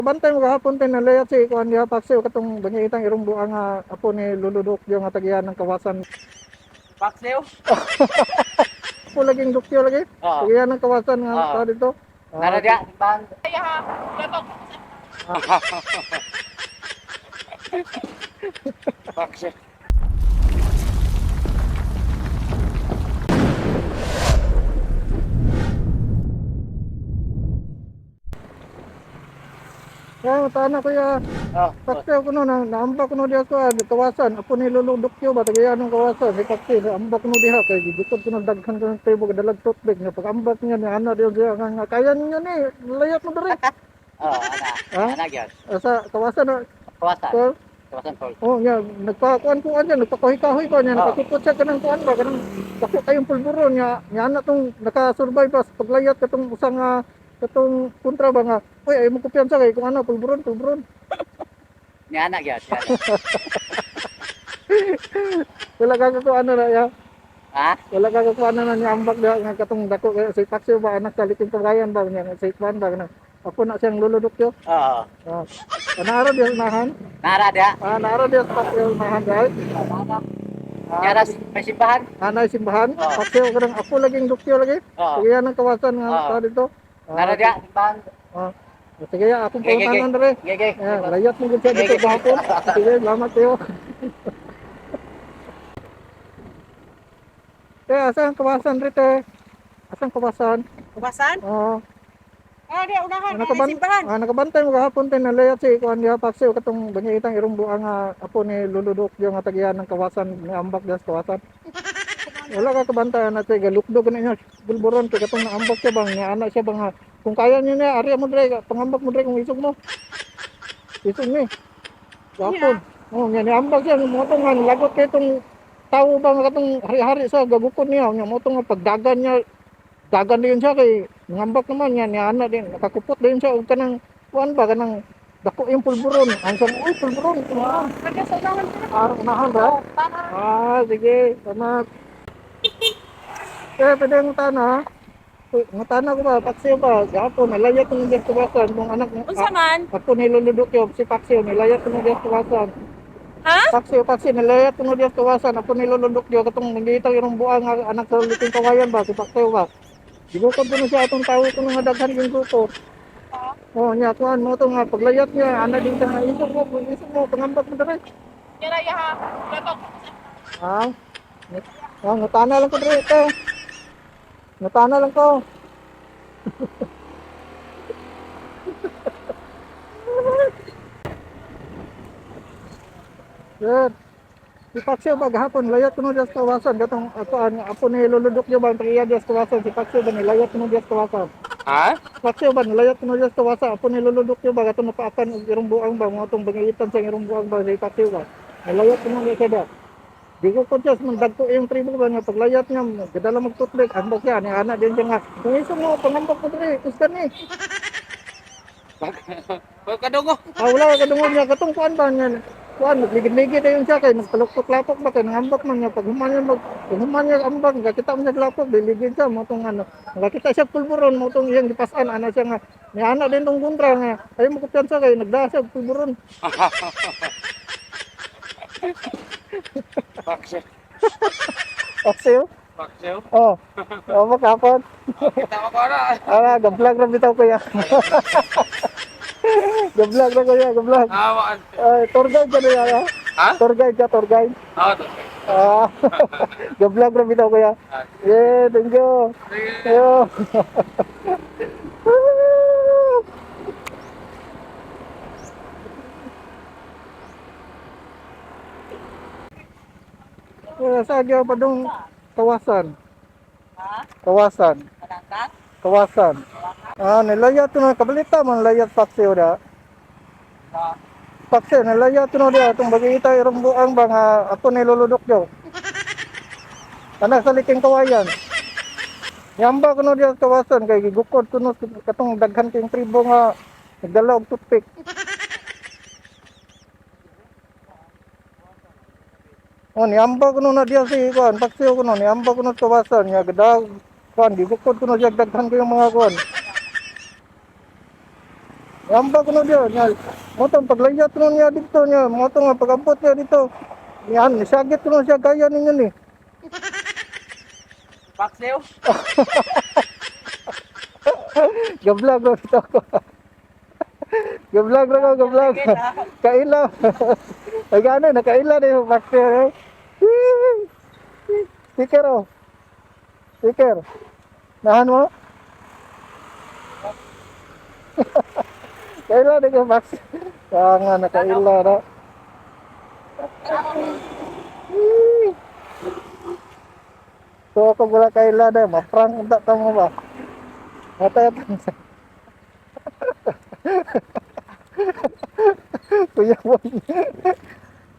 Bantay mo gahapon tay nalayat si kuan diha paksiw katong bangitang irong buang nga apo ni Luludok yung nga tagiyan ng kawasan. Paksiw? Apo laging dukyo lagi. Oo. Tagiyan ng kawasan nga Oo. tao dito. Ah, Nara dia, simbahan. Paksiw. Kaya mataan na kuya. Oh, Paksiw ko no, na, naamba ko no diha ko kawasan. Apo ni Luludok ba tagiyan ng kawasan. Si paksiw naamba ko no diha kay gigukod ko no daghan ko ng tribo dalag toothpick nga pag ambak niya ni ana diha siya nga nga, kaya niya ni layat mo diri. Oh, ana. Ha? Ana gyud. Ah, sa kawasan na Kawasan. ko. Kawasan Falls. Oh, nya nagpakuan-kuan niya, nagpakahoy-kahoy pa niya, Ah. nakakupot siya kanang kuan ba kanang dako kayong pulburon niya, niya ana tong naka-survive ba sa paglayat katong usang nga katong kontra ba nga, oy ay mo kumpiyansa kay kung ano pulburon, pulburon. Ni ana gyud. Ni ana. Wala ka kuan na ya. Ha? Wala ka kuan na niya ambak diha nga katong dako kay si Paxio ba anak sa liking kabayan ba niya si kuan ba kanang apo na siyang luludok yo. Oo. Ah. Naara diha unahan. Nara dia. Ah, naara diha sa Paxio unahan dai. Nara may simbahan. Anay simbahan. Ah. Paxio kanang apo laging dukyo lagi. Oo. Tagiyan ng kawasan nga Ah. tao dito. Ah, Nara dia, simbahan. Ah, sige, akong Sige, sige. panguntanan dere. Gege. Eh, layat mo gud siya dito Sige. gahapon. Sige, salamat kayo. Eh, asa ang kawasan rito? Asang kawasan? Kawasan? Oo. Ah, di unahan, Ah, ah, simbahan. ah, nakabantay mo gahapon tay nalayat si kuan diha paksiw katong bangitang irong buang nga apo ni Luludok yung nga tagiyan ng kawasan ni ambak diha sa kawasan. Wala ka kabantay na tay galukdog na niya bulburon kay katong naambak siya bang nga anak siya bang nga kung kaya niya niya ari mo dre pangambak mo dre kung isog mo. Isog ni. Gapon. Oh, nga niambak siya mo tong nga lagot kay tong tawo ba nga katong hari-hari sa gagukon niya nga mo tong nga pagdagan niya dagan din siya kay ngambak naman niya niya ana din nakakupot din siya og kanang kuan ba kanang dako yung pulburon ang sang uy pulburon pulburon. Kaya sa unahan sila. Ah, unahan ba? Tama. Ah, sige, tama. Eh, pwede ang tana. Ang tana ko ba, paksiw ba? Gapon, nalayat ko ng Diyos tuwasan. Kung anak, Unsa man? ako niluludok yun, si Paksiw, nilayat ko ng Diyos tuwasan. Ha? Paksiw, Paksiw, nilayat ko ng Diyos tuwasan. Ako niluludok yun, katong nangita yung buang nga anak sa liting kawayan ba, si Paksiw ba? Gigukod ko na siya atong tao ko nga daghan yung grupo. Oh, niya, kuan mo to nga, paglayat niya, ana din siya nga, isog mo, pangambak mo dere. Kaya ya ha. Ah, ah, ngutana lang ko dre, ito. Ngutana lang ko. Sir, si Paxio ba gahapon layat kuno diya sa kawasan katong ato ang apo ni Luludok niyo ba ang tagiya diya sa kawasan si Paxio ba nilayat kuno diya sa kawasan? Ha? Paxio ba nilayat kuno diya sa kawasan apo ni Luludok niyo ba katong napaakan og irong buang ba mga tong bangitan sa irong buang ba si Paxio ba nilayat kuno diya siya ba? Di ko konsyas man dagko yung tribo ba nga paglayat niya gadala magtutbek ambak siya ni ana din siya nga kung iso mo pangambak mo dre kustan ni. Kadungo. Ah, wala ka dungog niya katong kuan ba niya kuan nagligid-ligid dayon siya kay nagpaluktok-lapok ba kay nangambak man niya pag human niya mag pag human niya ambak nakita mo siya lapok diligid siya mo tong ano nakita siya pulburon mo tong iyang gipasan ana siya nga ni ana din tong kontra nga ay mo kumpiyansa kay nagdaa siya og pulburon. Paksiw. Paksiw. Paksiw. Oh, oh makapon. Kita ko na. Ara, ga-vlog ra bitaw kuya. Ga-vlog ra kuya, ga-vlog. Ah, Ay, tour guide ka na yan, Ha? Tour guide ka, tour guide. Ah, Ah, ga-vlog ra bitaw kuya. Yeah, thank you. Ayo. Kuya, sa agyo pa dong kawasan. Ha? Kawasan. Palangkat? Kawasan. Ah, nilayat na kabalita man layat paksiw da. Ah. Paksiw nilayat na dia atong bagita irong buang ba nga ako niluludok yo. Anak sa liking kawayan. Yamba kuno diya sa kawasan kay gigukod kuno katong daghan kayong tribo nga nagdala og toothpick. Oh, niamba kuno na diya si kuan, paksiw kuno niamba kuno sa kawasan nga gadag kuan gigukod kuno siya daghan kayong mga kuan. Ambak ko na diya. Nya, mo tong paglayat ko niya dito niya. Mo tong nga pag-abot niya dito. Yan, nisagit ko na siya gaya ninyo ni. Paksiw. Gablog ra dito ako. Gablog ra ko, gablog. Kaila. Ay gano, nakaila na yung vaccine eh. Sticker oh. Sticker. Nahan mo? Kaila na yung vaccine. Kaya nga, nakaila na. So ako wala kaila na, ma-prank ta mo ba? Matay pa sa Kuya Boy.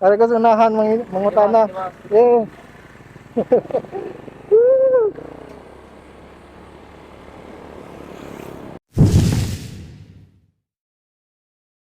Para ko sunahan mangutana. Eh.